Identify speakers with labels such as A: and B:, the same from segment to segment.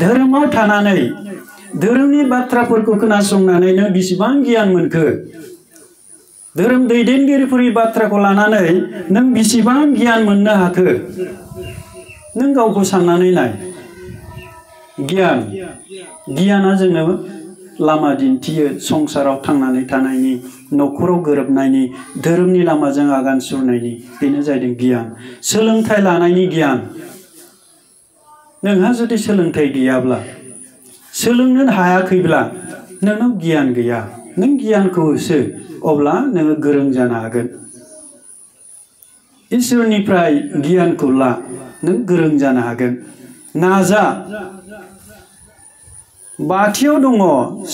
A: धोरोमाव थानानै धोरोमनि बाथ्राफोरखौ खोनासंनानै नों बेसेबां गियान मोनखो धोरोम दैदेनगिरिफोरनि बाथ्राखौ लानानै नों बेसेबां गियान मोननो हाखो नों गावखौ साननानै नाय गियाना जोंनो लामा दिन्थियो संसाराव थांनानै थानायनि न'खराव गोरोबनायनि धोरोमनि लामाजों आगान सुरनायनि बेनो जादों गियान सोलोंथाइ लानायनि गियान नोंहा जुदि सोलोंथाइ गैयाब्ला सोलोंनो हायाखैब्ला नोंनाव गियान गैया नों गियानखौ होसो अब्ला नोङो गोरों जानो हागोन इसोरनिफ्राय गियानखौ ला नों गोरों जानो हागोन नाजा बाथियाव दङ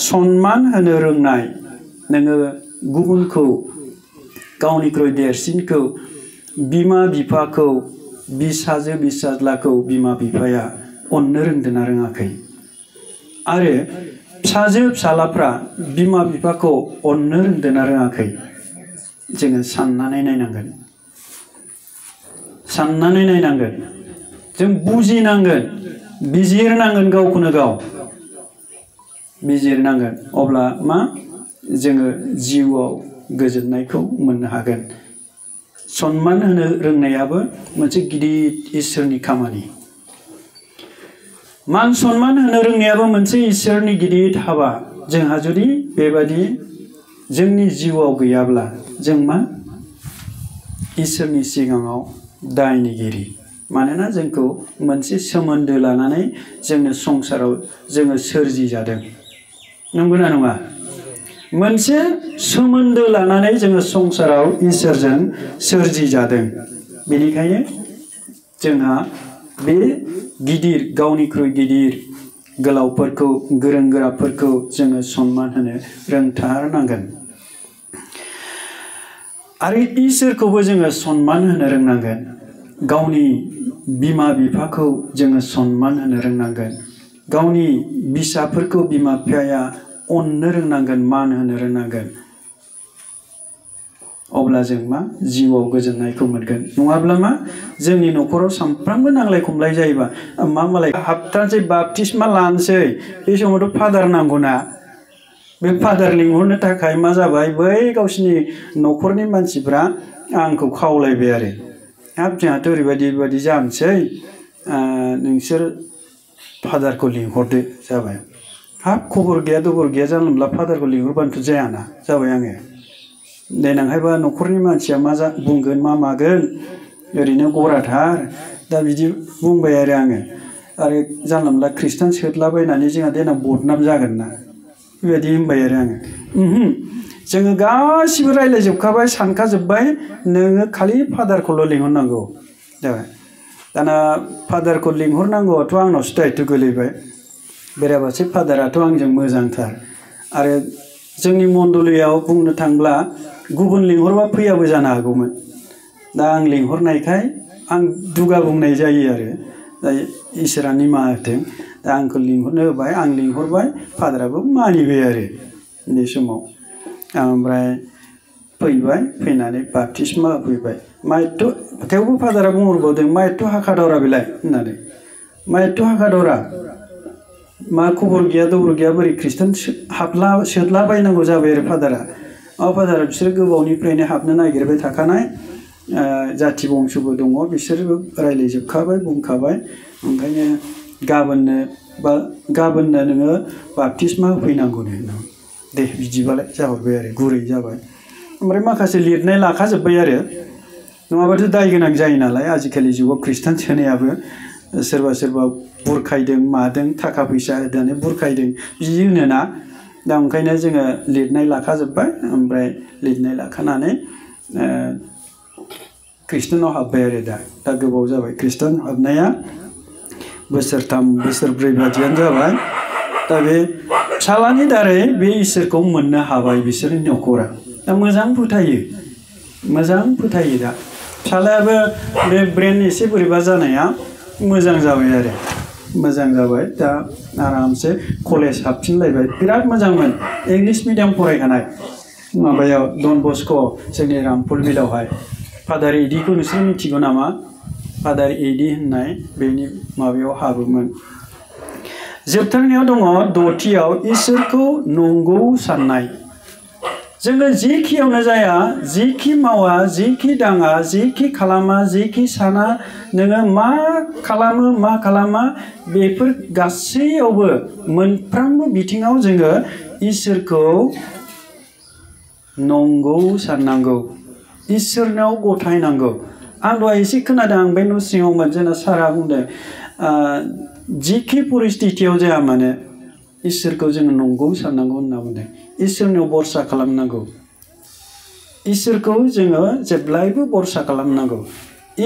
A: सन्मान होनो रोंनाय नोङो गुबुनखौ गावनिख्रुइ देरसिनखौ बिमा बिफाखौ बिसाजो बिसाज्लाखौ बिमा बिफाया अननो रोंदोंना रोङाखै आरो फिसाजो फिसालाफ्रा बिमा बिफाखौ अननो रोंदोंना रोङाखै जोङो साननानै नायनांगोन जों बुजिनांगोन बिजिरनांगोन गावखौनो गाव बिजिरनांगोन अब्ला मा जोङो जिउआव गोजोननायखौ मोननो हागोन सन्मान होनो रोंनायाबो मोनसे गिदिर इसोरनि खामानि मान सन्मान होनो रोंनायाबो मोनसे इसोरनि गिदिर हाबा जोंहा जुदि बेबादि जोंनि जिउआव गैयाब्ला जों मा इसोरनि सिगाङाव दायनिगिरि मानोना जोंखौ मोनसे सोमोन्दो लानानै जोंनो संसाराव जोङो सोरजि जादों नंगौना नङा मोनसे सोमोन्दो लानानै जोङो संसाराव इसोरजों सोरजि जादों बेनिखायनो जोंहा बे गिदिर गावनिख्रुइ गिदिर गोलावफोरखौ गोरों गोराफोरखौ जोङो सन्मान होनो रोंथारनांगोन आरो इसोरखौबो जोङो सन्मान होनो रोंनांगोन गावनि बिमा बिफाखौ जोङो सन्मान होनो रोंनांगोन गावनि बिसाफोरखौ बिमा बिफाया अननो रोंनांगोन मान होनो रोंनांगोन अब्ला जों मा जिउआव गोजोननायखौ मोनगोन नङाब्ला मा जोंनि न'खराव सानफ्रामबो नांलाय खमलाय जायोबा मा मालाय हाबथानोसै बाप्तिस्मा लानोसै बे समावथ' फादार नांगौना बे फादार लिंहरनो थाखाय मा जाबाय बै गावसिनि न'खरनि मानसिफ्रा आंखौ खावलायबाय आरो हाब जोंहाथ' ओरैबायदि जानोसै नोंसोर फादारखौ लिंहरदो जाबाय हाब खबर गैया दबर गैया जानला मोनला फादारखौ लिंहरबानोथ' जायाना जाबाय आङो देनांहायबा न'खरनि मानसिया मा बुंगोन मा मागोन ओरैनो गराथार दा बिदि बुंबाय आरो जानला मोनला खृष्टान सोदलाबायनानै जोंहा देनां बदनाम जागोन ना बेबायदि होनबाय आरो आङो जोङो गासिबो रायज्लायजोबखाबाय सानखाजोब्बाय नोङो खालि फादारखौल' लिंहरनांगौ जाबाय दाना फादारखौ लिंहरनांगौआथ' आंनावसो दायथ' गोलैबाय बेराफारसे फादाराथ' आंजों मोजांथार आरो जोंनि मण्डलियाव बुंनो थांब्ला गुबुन लिंहरबा फैयाबो जानो हागौमोन दा आं लिंहरनायखाय आं दुगा बुंनाय जायो आरो दा इसोरा निमाहा होथों दा आंखौ लिंहरनो होबाय आं लिंहरबाय फादाराबो मानिबाय आरो बे समाव ओमफ्राय फैबाय फैनानै बाप्तिस्मा होफैबाय मायथ' थेवबो फादारा बुंहरबावदों मायथ' हाखादावरा बेलाय होननानै मायथ' हाखादावरा मा खबर गैया दबर गैया बोरै खृष्टान सोदलाबायनांगौ जाबाय आरो फादारा फादारा बिसोर गोबावनिफ्रायनो हाबनो नागिरबाय थाखानाय जाथि बंस'बो दङ बिसोरबो रायज्लायजोबखाबाय बुंखाबाय ओंखायनो गाबोननो नोङो बाप्तिस्मा होफैनांगौनो दे बिदिबालाय जाहरबाय आरो गुरै जाबाय ओमफ्राय माखासे लिरनाय लाखाजोब्बाय आरो नङाबाथ' दाय गोनां जायो नालाय आजिखालि जुगाव खृष्टान सोनायाबो सोरबा बुरखायदों मादों थाखा फैसा होनानै बुरखायदों बिदि होनोना दा ओंखायनो जोङो लिरनाय लाखाजोब्बाय ओमफ्राय लिरनाय लाखानानै खृष्टानाव हाबबाय आरो दा गोबाव जाबाय खृष्टान हाबनाया बोसोरथाम बोसोरब्रै बादियानो जाबाय दा बे फिसालानि दारै बे इसोरखौ मोननो हाबाय बिसोरनि न'खरा दा मोजां फोथायो दा फिसालायाबो बे ब्रेन एसे बोरैबा जानाया मोजां जाबाय आरो मोजां जाबाय दा आरामसे कलेज हाबफिनलायबाय बिराद मोजांमोन इंलिश मिडियाम फरायखानाय माबायाव डन बस्क' जोंनि रामफल बिलावहाय फादार एडिखौ नोंसोर मिथिगौ नामा फादार एडि होननाय बेनि माबायाव हाबोमोन जोबथारनायाव दङ दथियाव इसोरखौ नंगौ साननाय। जोङो जिखियावनो जाया, जिखि मावा, जिखि दाङा, जिखि खालामा, जिखि साना, नोङो मा खालामो मा खालामा, बेफोर गासैयावबो मोनफ्रोमबो बिथिङाव जोङो इसोरखौ नंगौ साननांगौ, इसोरनाव गथायनांगौ। आं दहाय एसे खोनादों, आं बे न' सिङावमोन, जोंना सारा बुंदों जिखि परिस्थितियाव जाया मानो इसोरखौ जोङो नंगौ साननांगौ होनना बुंदों। इसोरनियाव भरसा खालामनांगौ, इसोरखौ जोङो जेब्लायबो भरसा खालामनांगौ।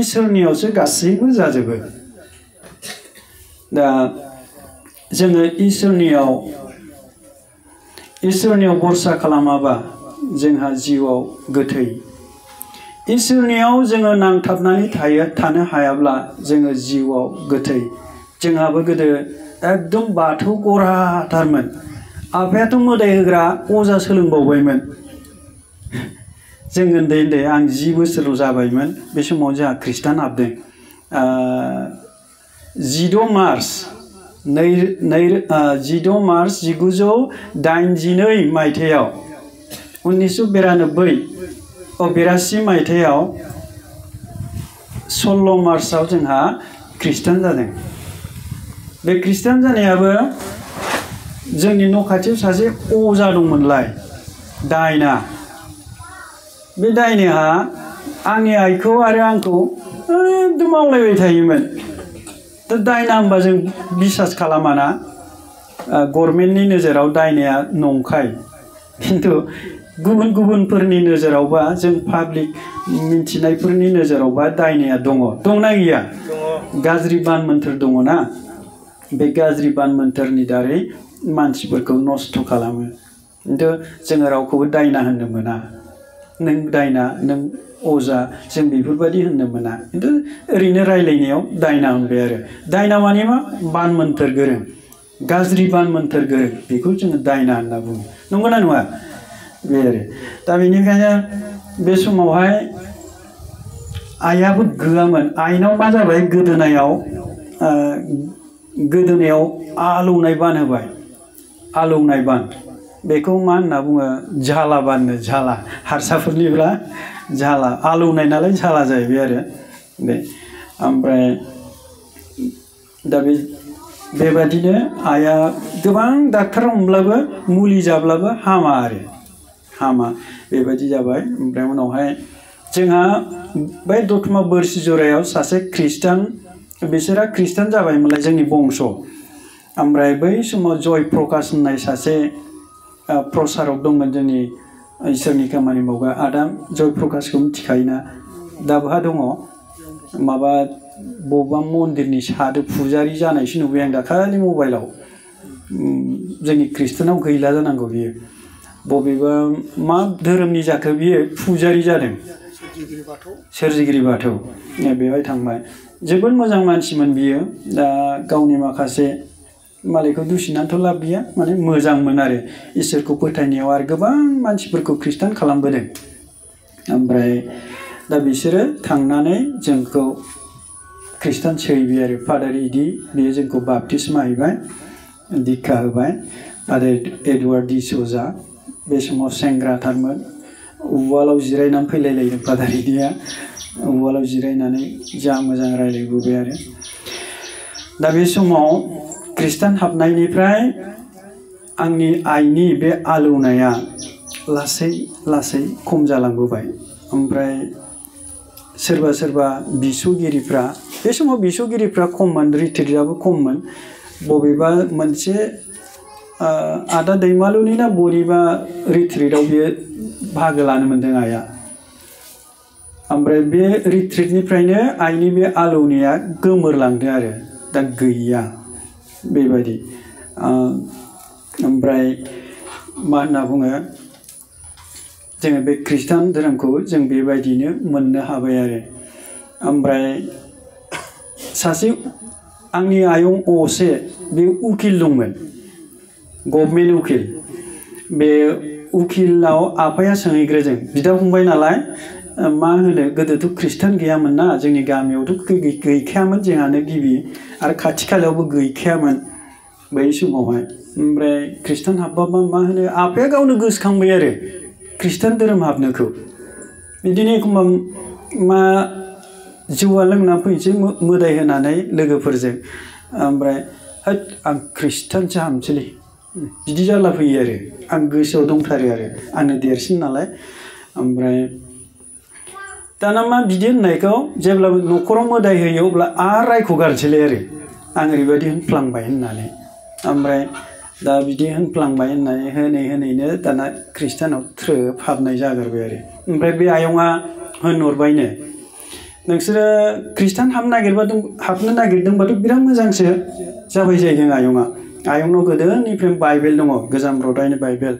A: इसोरनियावसो गासैबो जाजोबो। दा जोङो इसोरनियाव भरसा खालामाबा जोंहा जिउआव गोथै। इसोरनियाव जोङो नांथाबनानै थानो हायाब्ला जोङो जिउआव गोथै। जोंहाबो गोदो एकदम बाथौ गराथारमोन। आफायाथ' मोदाय होग्रा अजा सोलोंबावबायमोन। जों उन्दै उन्दै, आं 10 बोसोरल' जाबायमोन बे समाव जोंहा खृष्टान हाबदों। 16 मार्च 1982 मायथाइयाव 1982 मायथाइयाव 16 मार्चआव जोंहा खृष्टान जादों। बे खृष्टान जानायाबो जोंनि न' खाथियाव सासे अजा दंमोनलाय, दायना। बे दायनाया आंनि आइखौ आरो आंखौ एकदम मावलायबाय थायोमोन। दा दायना होनबा जों बिसास खालामाना, गभर्नमेन्टनि नोजोराव दायनाया नंखाय। खिन्थु गुबुनफोरनि नोजोरावबा, जों पाब्लिक मिन्थिनायफोरनि नोजोरावबा दायनाया दंना गैया? गाज्रि बान मोन्थोर दङ ना? बे गाज्रि बान मोन्थोरनि दारै मानसिफोरखौ नस्थ' खालामो। खिन्थु जोङो रावखौबो दायना होननो मोना। नों दायना, नों अजा, जों बेफोरबायदि होननो मोना। खिन्थु ओरैनो रायलायनायाव दायना होनबाय आरो। दायना माने मा? बान मोन्थोर गोरों, गाज्रि बान मोन्थोर गोरों, बेखौ जोङो दायना होनना बुङो। नंगौना नङा? बे आरो। दा बेनिखायनो बे समावहाय आइयाबो गैयामोन। आइनाव मा जाबाय, गोदोनायाव आलौनाय बान होबाय। आलौनाय बान, बेखौ मा होनना बुङो? झाला बाननो, झाला। हारसाफोरनिब्ला झाला, आलौनाय नालाय झाला जाहैबाय आरो बे। ओमफ्राय दा बेबादिनो आइया गोबां डाक्टार हमब्लाबो, मुलि जाब्लाबो हामा बेबायदि जाबाय। ओमफ्राय उनावहाय जोंहा बै दतमा बोरसि जरायाव सासे खृष्टान, बिसोरा खृष्टान जाबायमोनलाय जोंनि बंश'। ओमफ्राय बै समाव जय प्रकाश होननाय सासे प्रसारक दंमोन जोंनि इसोरनि खामानि मावग्रा। आदा जय प्रकाशखौ मिथिखायोना? दाबहा दङ, माबा बबेबा मन्दिरनि सादु फुजारि जानायसो नुबाय आं दाखालि मबाइलाव। जोंनि खृष्टानाव गैला जानांगौ बियो। बबेबा मा धोरोमनि जाखो बियो, फुजारि जादों। सोरजिगिरि बाथौ। बेवहाय थांबाय। जोबोद मोजां मानसिमोन बियो। दा गावनि माखासे मालायखौ दुसिनानैथ' लाब गैया, माने मोजांमोन आरो इसोरखौ फोथायनायाव, आरो गोबां मानसिफोरखौ खृष्टान खालामबोदों। ओमफ्राय दा बिसोरो थांनानै जोंखौ खृष्टान सोहैबाय आरो। फादार इदि, बेयो जोंखौ बाप्तिस्मा हैबाय, दीक्षा होबाय। फादार एडवार्ड डिस'जा, बे समाव सेंग्राथारमोन। उवालाव जिरायनानै फैलायलायदों फादार इदिया। उवालाव जिरायनानै जा मोजां रायलायबोबाय आरो। दा बे समाव खृष्टान हाबनायनिफ्राय आंनि आइनि बे आलौनाया लासै लासै खम जालांबोबाय। ओमफ्राय सोरबा बिसुगिरिफ्रा, बे समाव बिसुगिरिफ्रा खममोन, रिट्रिटआबो खममोन। बबेबा मोनसे आदा दैमालुनि ना बबेबा रिट्रिटआव बियो बाहागो लानो मोन्दों आइया। ओमफ्राय बे रिट्रिटनिफ्रायनो आइनि बे आलौनाया गोमोरलांदों आरो, दा गैया बेबायदि। ओमफ्राय मा होनना बुङो, जोङो बे खृष्टान धोरोमखौ जों बेबायदिनो मोननो हाबाय आरो। ओमफ्राय सासे आंनि आयं असे, बे उकिल दंमोन, गभर्नमेन्ट उकिल। बे उकिलाव आफाया सोंहैग्रोजों, बिदा फंबाय नालाय, मा होनो, गोदोथ' खृष्टान गैयामोन ना, जोंनि गामियावथ' गैखायामोन, जोंहानो गिबि, आरो खाथि खालायावबो गैखायामोन। बै समावहाय ओमफ्राय खृष्टान हाबबाबा मा होनो आफाया गावनो गोसोखांबाय आरो खृष्टान धोरोम हाबनोखौ बिदिनो एखमबा मा जौआ लोंना फैनोसै मोदाय होनानै लोगोफोरजों ओमफ्राय होद आं खृष्टानसो हाबनोसैलै बिदि जाला फैयो आरो आं गोसोआव दंथारो आरो आंनो देरसिन नालाय ओमफ्राय दाना मा बिदि होननायखौ जेब्ला न'खराव मोदाय होयो अब्ला आरो रायखौ गारनोसैलाय आरो आं ओरैबायदि होनफ्लांबाय होननानै ओमफ्राय दा बिदि होनफ्लांबाय होननानै होनैनो दाना खृष्टानाव थ्रोब हाबनाय जागोरबाय आरो ओमफ्राय बे आयंआ होनहरबायनो नोंसोरो खृष्टान हाबनो नागिरदोंबाथ' बिराद मोजांसो जाबाय जाहैदों आयंनाव गोदोनिफ्राय बाइबेल दङ गोजाम रदायनि बाइबेल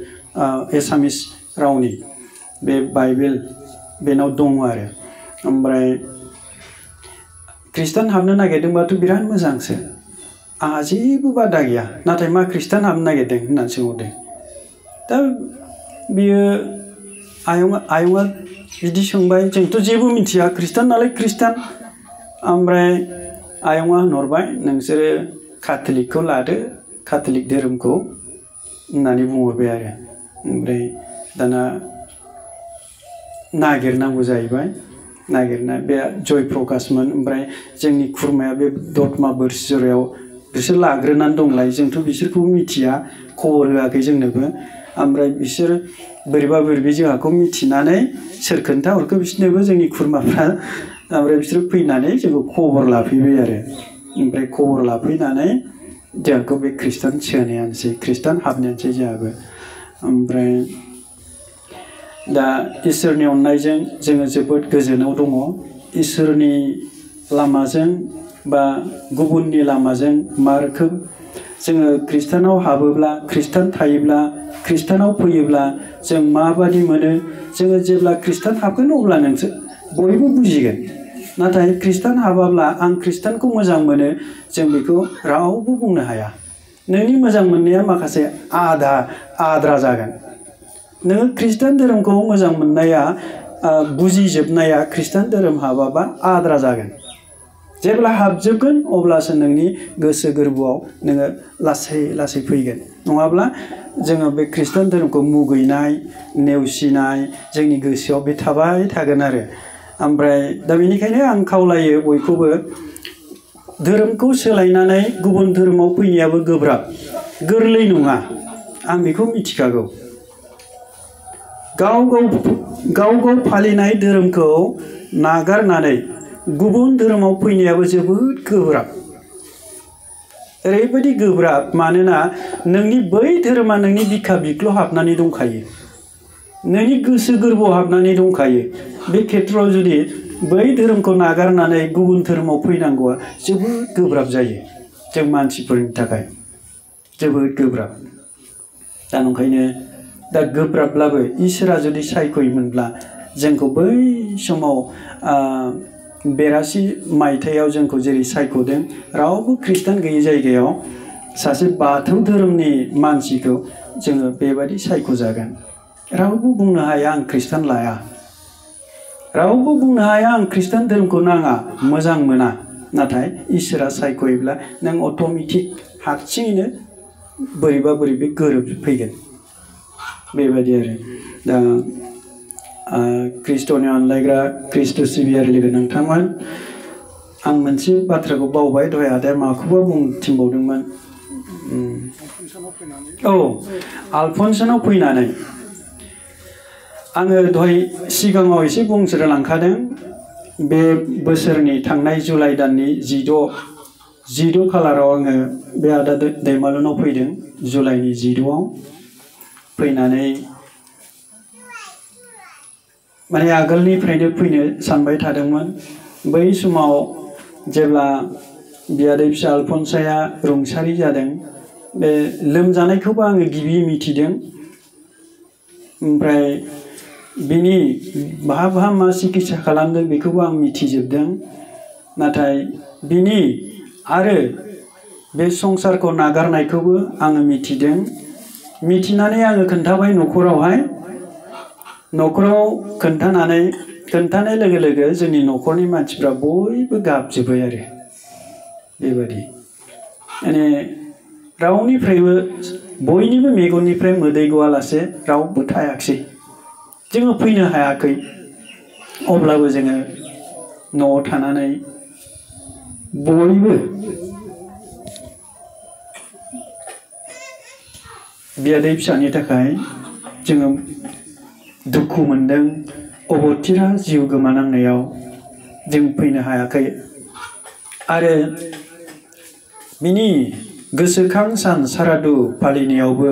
A: एसामिस रावनि बे बाइबेल बेनाव दङ आरो ओमफ्राय खृष्टान हाबनो नागिरदोंबाथ' बिराद मोजांसो आंहा जेबो बादा गैया नाथाय मा खृष्टान हाबनो नागिरदों होननानै सोंहरदों दा बियो आयंआ बिदि सोंबाय जोंथ' जेबो मिथिया खृष्टान नालाय खृष्टान ओमफ्राय आयंआ होनहरबाय नोंसोरो काथलिकखौ लादो काथलिक धोरोमखौ होननानै बुंहरबाय आरो ओमफ्राय दाना नागिरनांगौ जाहैबाय नागिरना बे जय प्रकाशमोन ओमफ्राय जोंनि खुरमाया बे दतमा बोरसिजरायाव बिसोर लाग्रोनानै दंलाय जोंथ' बिसोरखौ मिथिया खबर होआखै जोंनोबो ओमफ्राय बिसोर बोरैबा बोरैबि जोंहाखौ मिथिनानै सोर खोन्थाहरखो बिसोरनोबो जोंनि खुरमाफ्रा ओमफ्राय बिसोर फैनानै जोंखौ खबर लाफैबाय आरो ओमफ्राय खबर लाफैनानै जोंखौ बे खृष्टान सोनायानोसै खृष्टान हाबनायानोसै जोंहाबो ओमफ्राय दा इसोरनि अननायजों जोङो जोबोद गोजोनाव दङ इसोरनि लामाजों बा गुबुननि लामाजों मा रोखोम जोङो खृष्टानाव हाबोब्ला खृष्टान थायोब्ला खृष्टानाव फैयोब्ला जों माबादि मोनो जोङो जेब्ला खृष्टान हाबगोन अब्ला नोंसोर बयबो बुजिगोन नाथाय खृष्टान हाबाब्ला आं खृष्टानखौ मोजां मोनो जों बेखौ रावबो बुंनो हाया नोंनि मोजां मोननाया माखासे आद्रा जागोन नोङो खृष्टान धोरोमखौ मोजां मोननाया बुजिजोबनाया खृष्टान धोरोम हाबाबा आद्रा जागोन जेब्ला हाबजोबगोन अब्लासो नोंनि गोसो गोरबोआव नोङो लासै लासै फैगोन नङाब्ला जोङो बे खृष्टान धोरोमखौ मुगैनाय नेवसिनाय जोंनि गोसोआव बे थाबाय थागोन आरो ओमफ्राय दा बेनिखायनो आं खावलायो बयखौबो धोरोमखौ सोलायनानै गुबुन धोरोमाव फैनायाबो गोब्राब गोरलै नङा आं बेखौ मिथिखागौ गाव फालिनाय धोरोमखौ नागारनानै गुबुन धोरोमाव फैनायाबो जोबोद गोब्राब ओरैबायदि गोब्राब मानोना नोंनि बै धोरोमा नोंनि बिखा बिख्ल' हाबनानै दंखायो नोंनि गोसो गोरबोआव हाबनानै दंखायो बे खेत्रआव जुदि बै धोरोमखौ नागारनानै गुबुन धोरोमाव फैनांगौआ जोबोद गोब्राब जायो जों मानसिफोरनि थाखाय जोबोद गोब्राब दा ओंखायनो दा गोब्राबब्लाबो इसोरा जुदि सायख'योमोनब्ला जोंखौ बै समाव 82 मायथाइयाव जोंखौ जेरै सायख'दों रावबो खृष्टान गैयै जायगायाव सासे बाथौ धोरोमनि मानसिखौ जोङो बेबायदि सायख'जागोन रावबो बुंनो हाया आं खृष्टान लाया रावबो बुंनो हाया आं खृष्टान धोरोमखौ नाङा मोजां मोना नाथाय इसोरा सायख'योब्ला नों अट'मेटिक हारसिङैनो बोरैबा बोरैबि गोरोबफैगोन बेबायदि आरो दा ख्रिस्ट'नि अनलायग्रा ख्रिस्ट' सिबियारि लोगो नोंथांमोन आं मोनसे बाथ्राखौ बावबाय दहाय आदाया माखौबा बुंथिबावदोंमोन औ आलफन्सनाव फैनानै आङो दहाय सिगाङाव एसे बुंसोलांखादों बे बोसोरनि थांनाय जुलाइ दाननि 16 खालाराव आङो बे आदा दैमालुनाव फैदों जुलाइनि 16आव फैनानै माने आगोलनिफ्रायनो फैनो सानबाय थादोंमोन बै समाव जेब्ला बियादै फिसा आलफन्साया रुंसारि जादों बे लोमजानायखौबो आङो गिबि मिथिदों ओमफ्राय बिनि बहा मा सिकित्सा खालामदों बेखौबो आं मिथिजोबदों नाथाय बिनि आरो बे संसारखौ नागारनायखौबो आङो मिथिदों मिथिनानै आङो खोन्थाबाय न'खराव खोन्थानाय लोगो लोगो जोंनि न'खरनि मानसिफ्रा बयबो गाबजोब्बाय आरो बेबायदि माने रावनिफ्रायबो बयनिबो मेगननिफ्राय मोदै गवालासे रावबो थायाखिसै जोङो फैनो हायाखै अब्लाबो जोङो न'आव थानानै बयबो बियादै फिसानि थाखाय जोङो दुखु मोनदों अबथिरा जिउ गोमानांनायाव जों फैनो हायाखै आरो बिनि गोसोखां सान सारादु फालिनायावबो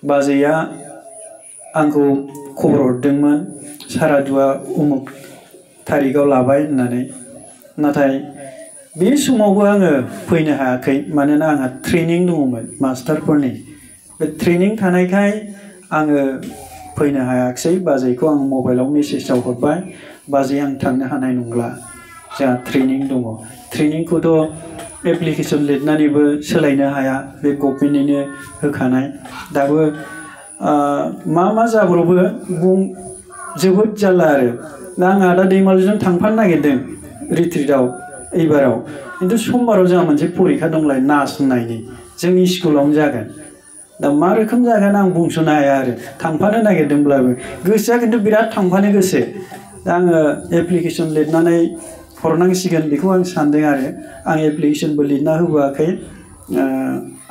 A: बाजैया आंखौ खबर हरदोंमोन सारादुआ उमुक तारिखआव लाबाय होननानै नाथाय बे समावबो आङो फैनो हायाखै मानोना आंहा ट्रेनिं दङमोन मास्टारफोरनि बे ट्रेनिं थानायखाय आङो फैनो हायाखिसै बाजैखौ आं मबाइलाव मेसेजाव हरबाय बाजै आं थांनो हानाय नंला जोंहा ट्रेनिं दङ ट्रेनिंखौथ' एप्लिकेसन लिरनानैबो सोलायनो हाया बे गभर्नमेन्टनिनो होखानाय दाबो मा जाब्रबो जोबोद जारला आरो दा आं आदा दैमालुजों थांफानो नागिरदों रिट्रिटआव एबाराव खिन्थु समबाराव जोंहा मोनसे परिखा दंलाय नास होननायनि जोंनि स्कुलावनो जागोन दा मा रोखोम जागोन आं बुंस'नो हाया आरो थांफानो नागिरदोंब्लाबो गोसोआ खिन्थु बिराद थांफानो गोसो दा आङो एप्लिकेसन लिरनानै हरनांसिगोन बेखौ आं सानदों आरो आं एप्लिकेसनबो लिरना होबोआखै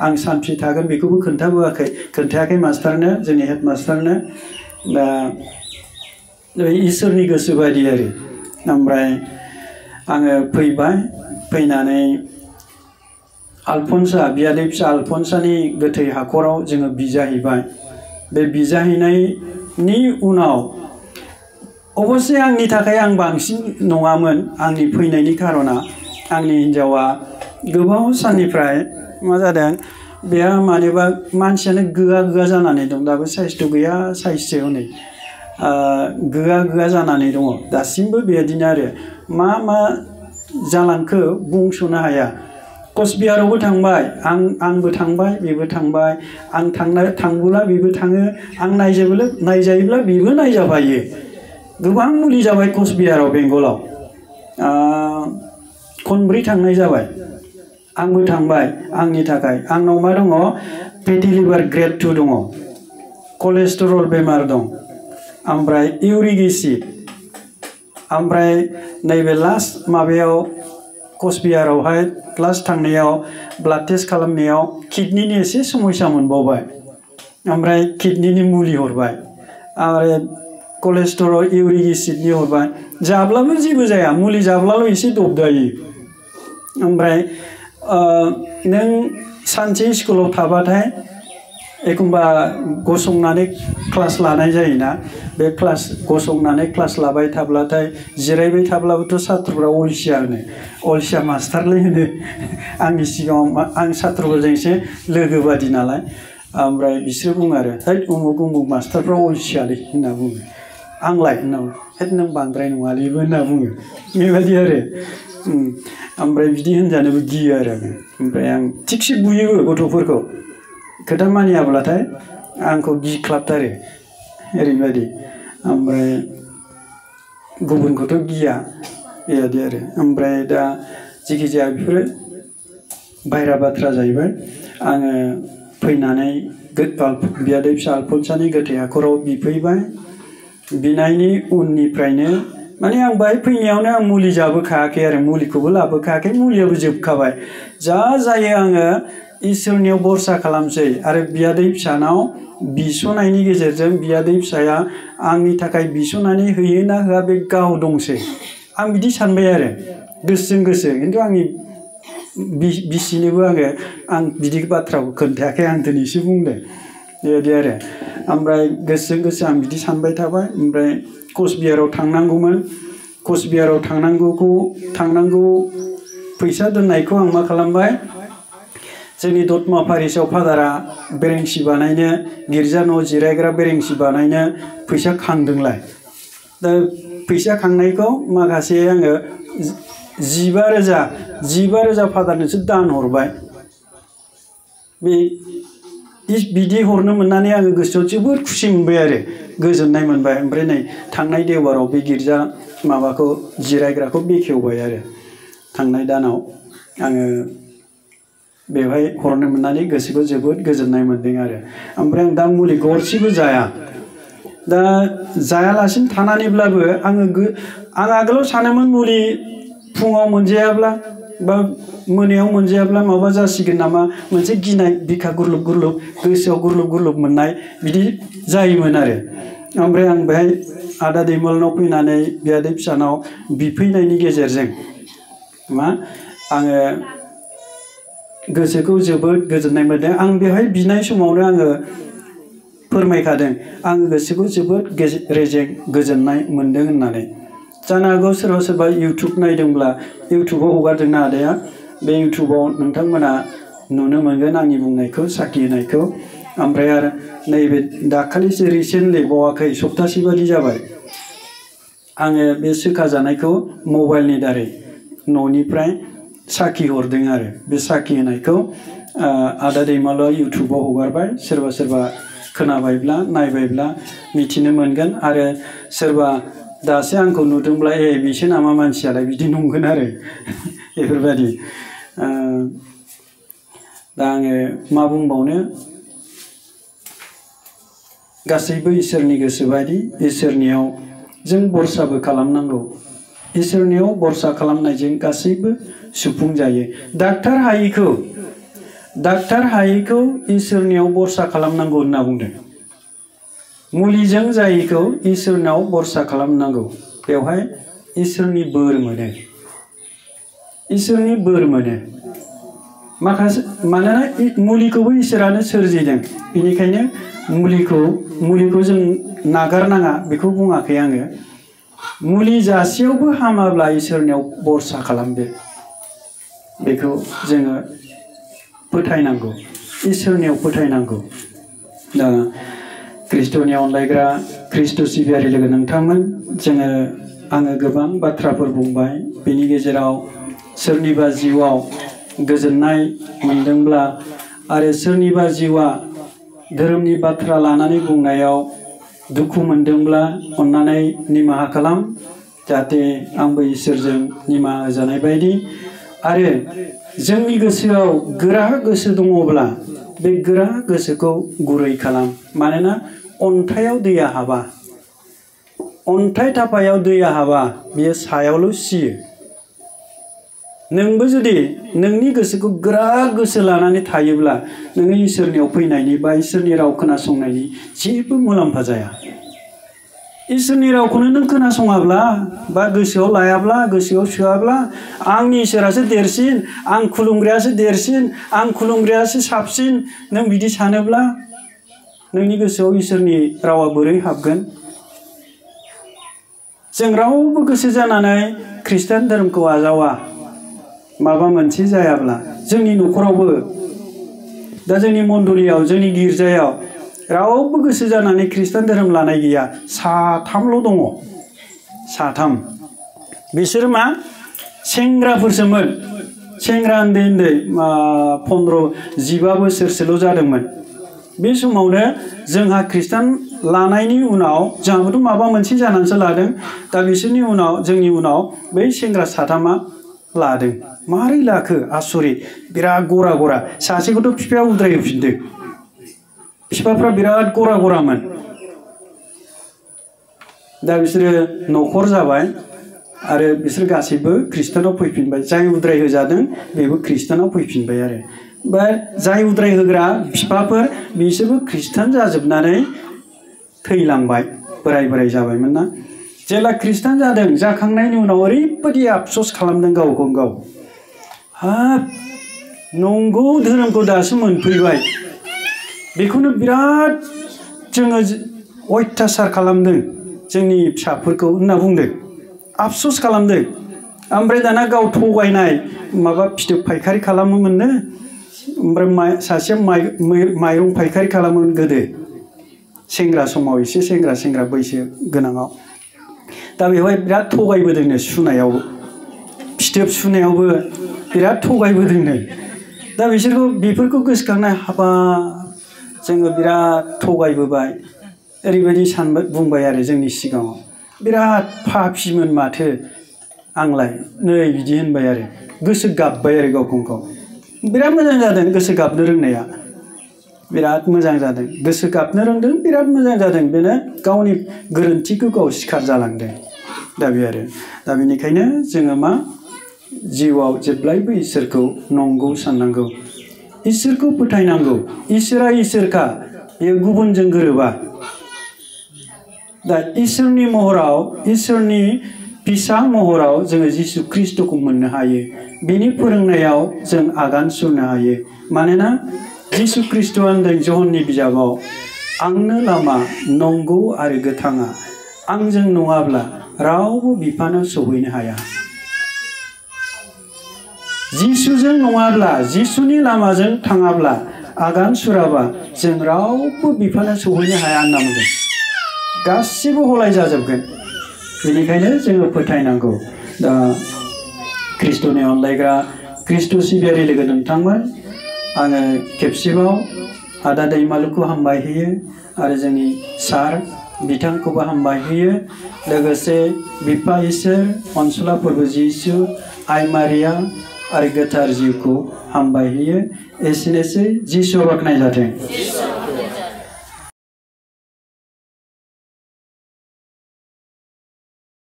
A: आं सानफि थागोन बेखौबो खोन्थायाखै मास्टारनो जोंनि हेड मास्टारनो दा इसोरनि गोसो बायदि आरो ओमफ्राय आङो फैबाय फैनानै आलफनसा बियादै फिसा आलफनसानि गोथै हाखराव जोङो बिजाहैबाय बे बिजाहैनायनि उनाव अबसे आंनि थाखाय आं बांसिन नङामोन आंनि फैनायनि खारना आंनि हिन्जावा गोबाव साननिफ्राय मा जादों बेहा मानोबा मानसियानो गोआ जानानै दं दाबो साइसथ' गैया साइससो हनै गोआ जानानै दङ दासिमबो बेबायदिनो आरो मा जालांखो बुंस'नो हाया कचबिहारावबो थांबाय आंबो थांबाय बेबो थांबाय आं थांबोला बेबो थाङो आं नायजायोब्ला बेबो नायजाफायो गोबां मुलि जाबाय कचबिहाराव बेंगलाव खनब्रै थांनाय जाबाय आंबो थांबाय आंनि थाखाय आंनाव मा दङ फेटि लिभार ग्रेड 2 दङ कलेस्टेरल बेमार दं ओमफ्राय इउरिक एसिड ओमफ्राय नैबे लास्ट माबायाव कचबिहारावहाय लास्ट थांनायाव ब्लाड टेस्ट खालामनायाव किडनिनि एसे समस्या मोनबावबाय ओमफ्राय किडनिनि मुलि हरबाय आरो कलेस्टेरल इउरिक एसिडनि हरबाय जाब्लाबो जेबो जाया मुलि जाब्लाल' एसे दबदायो ओमफ्राय नों सानसे स्कुलाव थाबाथाय एखमबा गसंनानै क्लास लानाय जायोना बे क्लास गसंनानै क्लास लाबाय थाब्लाथाय जिरायबाय थाब्लाबोथ' सात्रफ्रा अलसिया होनो अलसिया मास्टारलै होनो आंनि सिगाङाव आं सात्रफोरजों एसे लोगो बादि नालाय ओमफ्राय बिसोर बुङो आरो है उमुक मास्टारफ्रा अलसियालै होनना बुङो आंलाय होनना बुङो हेद नों बांद्राय नङालैबो होनना बुङो बेबायदि आरो ओमफ्राय बिदि होनजानोबो गियो आरो आङो ओमफ्राय आं थिगसे बुयोबो गथ'फोरखौ खोथा मानियाब्लाथाय आंखौ गिख्लाबथारो ओरैबायदि ओमफ्राय गुबुनखौथ' गिया बेबायदि आरो ओमफ्राय दा जिखिजाया बेफोरो बायह्रा बाथ्रा जाहैबाय आङो फैनानै बियादै फिसा आलफनसानि गोथै हाखराव बिफैबाय बिनायनि उननिफ्रायनो माने आं बाहाय फैनायावनो आं मुलि जाबोखायाखै आरो मुलिखौबो लाबोखायाखै मुलियाबो जोबखाबाय जा जायो आङो इसोरनियाव भरसा खालामसै आरो बियादै फिसानाव बिस'नायनि गेजेरजों बियादै फिसाया आंनि थाखाय बिस'नानै होयो ना होआ बे गाव दंसै आं बिदि सानबाय आरो गोसोजों गोसो खिन्थु आंनि बिसिनोबो आं बिदि बाथ्राखौ खोन्थायाखै आं दिनैसो बुंदों बेबायदि आरो ओमफ्राय गोसोजों गोसो आं बिदि सानबाय थाबाय ओमफ्राय कचबिहाराव थांनांगौमोन कचबिहाराव थांनांगौ फैसा दोननायखौ आं मा खालामबाय जोंनि दतमा पारिसआव फादारा बेरेंसि बानायनो गिर्जा न' जिरायग्रा बेरेंसि बानायनो फैसा खांदोंलाय दा फैसा खांनायखौ माखासे आङो 15,000 फादारनोसो दान हरबाय बे बिदि हरनो मोननानै आङो गोसोआव जोबोद खुसि मोनबाय आरो गोजोननाय मोनबाय ओमफ्राय नै थांनाय देवबाराव बे गिर्जा माबाखौ जिरायग्राखौ बेखेवबाय आरो थांनाय दानाव आङो बेवहाय हरनो मोननानै गोसोखौ जोबोद गोजोननाय मोन्दों आरो ओमफ्राय आं दा मुलि गरसेबो जाया दा जायालासिनो थानानैब्लाबो आं आगोलाव सानोमोन मुलि फुङाव मोनजायाब्ला बा मोनायाव मोनजायाब्ला माबा जासिगोन नामा मोनसे गिनाय बिखा गुरलुब गुरलुब गोसोआव गुरलुब गुरलुब मोननाय बिदि जायोमोन आरो ओमफ्राय आं बेहाय आदा दैमलनाव फैनानै बियादै फिसानाव बिफैनायनि गेजेरजों मा आङो गोसोखौ जोबोद गोजोननाय मोनदों आं बेवहाय बिनाय समावनो आङो फोरमायखादों आं गोसोखौ जोबोद रेजें गोजोननाय मोनदों होननानै जानो हागौ सोरबा सोरबा इउटुब नायदोंब्ला इउटुबाव हगारदोंना आदाया बे इउटुबाव नोंथांमोना नुनो मोनगोन आंनि बुंनायखौ साखि होनायखौ ओमफ्राय आरो नैबे दाखालिसो रिसेन्टलि बावाखै सप्तासे बादि जाबाय आङो बे सोखा जानायखौ मबाइलनि दारै न'निफ्राय साखि हरदों आरो बे साखि होनायखौ आदा दैमालुआ इउटुबाव हगारबाय सोरबा सोरबा खोनाबायब्ला नायबायब्ला मिथिनो मोनगोन आरो सोरबा दासो आंखौ नुदोंब्ला बिसो नामा मानसियालाय बिदि नंगोन आरो बेफोरबायदि दा आङो मा बुंबावनो गासैबो इसोरनि गोसो बायदि इसोरनियाव जों बरसाबो खालामनांगौ इसोरनियाव बरसा खालामनायजों गासैबो सुफुं जायो डाक्टार हायैखौ इसोरनियाव बरसा खालामनांगौ होनना बुंदों मुलिजों जायैखौ इसोरनाव बरसा खालामनांगौ बेवहाय इसोरनि बोर मोनो माखासे मानोना मुलिखौबो इसोरानो सोरजिदों बेनिखायनो मुलिखौ जों नागारनाङा बेखौ बुङाखै आङो मुलि जासेयावबो हामाब्ला इसोरनियाव बरसा खालामदो बेखौ जोङो फोथायनांगौ इसोरनियाव फोथायनांगौ दा ख्रिस्ट'नि अनलायग्रा ख्रिस्ट' सिबियारि लोगो नोंथांमोन आङो गोबां बाथ्राफोर बुंबाय बेनि गेजेराव सोरनिबा जिउआव गोजोननाय मोनदोंब्ला आरो सोरनिबा जिउआ धोरोमनि बाथ्रा लानानै बुंनायाव दुखु मोनदोंब्ला अन्नानै निमाहा खालाम जाहाथे आंबो इसोरजों निमाहा होजानाय बायदि आरो जोंनि गोसोआव गोरा गोसो दङब्ला बे गोरा गोसोखौ गुरै खालाम मानोना अन्थायाव दैया हाबा अन्थाइ थाफायाव दैया हाबा बियो सायावल' सियो नोंबो जुदि नोंनि गोसोखौ गोरा गोसो लानानै थायोब्ला नोङो इसोरनियाव फैनायनि बा इसोरनि राव खोनासंनायनि जेबो मुलाम्फा जाया इसोरनि रावखौनो नों खोनासङाब्ला बा गोसोआव लायाब्ला गोसोआव सोआब्ला आंनि इसोरासो देरसिन आं खुलुमग्रायासो देरसिन आं खुलुमग्रायासो साबसिन नों बिदि सानोब्ला नोंनि गोसोआव इसोरनि रावा बोरै हाबगोन जों रावबो गोसो जानानै खृष्टान धोरोमखौ आजावा माबा मोनसे जायाब्ला जोंनि न'खरावबो दा जोंनि मण्डलियाव जोंनि गिर्जायाव रावबो गोसो जानानै खृष्टान धोरोम लानाय गैया साथामल' दङ साथाम बिसोर मा सेंग्राफोरसोमोन सेंग्रा उन्दै 15-15 बोसोरसोल' जादोंमोन बे समावनो जोंहा खृष्टान लानायनि उनाव जोंहाबोथ' माबा मोनसे जानानैसो लादों दा बिसोरनि उनाव जोंनि उनाव बै सेंग्रा साथामा लादों मारै लाखो आसरित बिराद गरा सासेखौथ' बिफाया उद्राय होफिनदों बिफाफ्रा बिराद गरामोन दा बिसोरो न'खर जाबाय आरो बिसोर गासैबो खृष्टानाव फैफिनबाय जाय उद्राय होजादों बेबो खृष्टानाव फैफिनबाय आरो बा जाय उद्राय होग्रा बिफाफोर बिसोरबो खृष्टान जाजोबनानै थैलांबाय बोराय जाबायमोन ना जेला खृष्टान जाखांनायनि उनाव ओरैबायदि आफसोस खालामदों गावखौनो गाव हाब नंगौ धोरोमखौ दासो मोनफैबाय बेखौनो बिराद जोङो अयथासार खालामदों जोंनि फिसाफोरखौ होनना बुंदों आफसोस खालामदों ओमफ्राय दाना गाव थगायनाय माबा फिथोब फायखारि खालामोमोननो ओमफ्राय सासेया माइरं फायखारि खालामोमोन गोदो सेंग्रा समाव एसे सेंग्रा बैसो गोनाङाव दा बेवहाय बिराद थगायबोदोंनो सुनायाव फिथोब सुनायावबो बिराद थगायबोदोंनो दा बिसोरखौ बेफोरखौ गोसोखांनाय हाबा जोङो बिराद थगायबोबाय ओरैबायदि सानबाय बुंबाय आरो जोंनि सिगाङाव बिराद पापिमोन माथो आंलाय नै बिदि होनबाय आरो गोसो गाबबाय आरो गावखौनो गाव बिराद मोजां जादों गोसो गाबनो रोंनाया बिराद मोजां जादों गोसो गाबनो रोंदों बिराद मोजां जादों बेनो गावनि गोरोन्थिखौ गाव सिखार जालांदों दा बे आरो दा बेनिखायनो जोङो मा जिउआव जेब्लायबो इसोरखौ नंगौ साननांगौ इसोरखौ फोथायनांगौ इसोरा इसोरखा बेयो गुबुनजों गोरोबा दा इसोरनि महराव इसोरनि फिसा महराव जोङो जिसु ख्रिस्टखौ मोननो हायो बिनि फोरोंनायाव जों आगान सुरनो हायो मानोना जिसु ख्रिस्टआ होनदों जहननि बिजाबाव आंनो लामा नंगौ आरो गोथाङा आंजों नङाब्ला रावबो बिफानाव सौहैनो हाया जिसुजों नङाब्ला जिसुनि लामाजों थाङाब्ला आगान सुराबा जों रावबो बिफानाव सौहैनो हाया होनना बुंदों गासिबो हलाय जाजोबगोन बेनिखायनो जोङो फोथायनांगौ दा ख्रिस्ट'नि अनलायग्रा ख्रिस्ट' सिबियारि लोगो नोंथांमोन आङो खेबसेबाव आदा दैमालुखौ हामबाय होयो आरो जोंनि सार बिथांखौबो हामबाय होयो लोगोसे बिफा इसोर अनसुला फोरबो जिसु आइ मारिया आरो गोथार जिउखौ हामबाय होयो एसेनोसै जिसु बाख्नाय जाथों।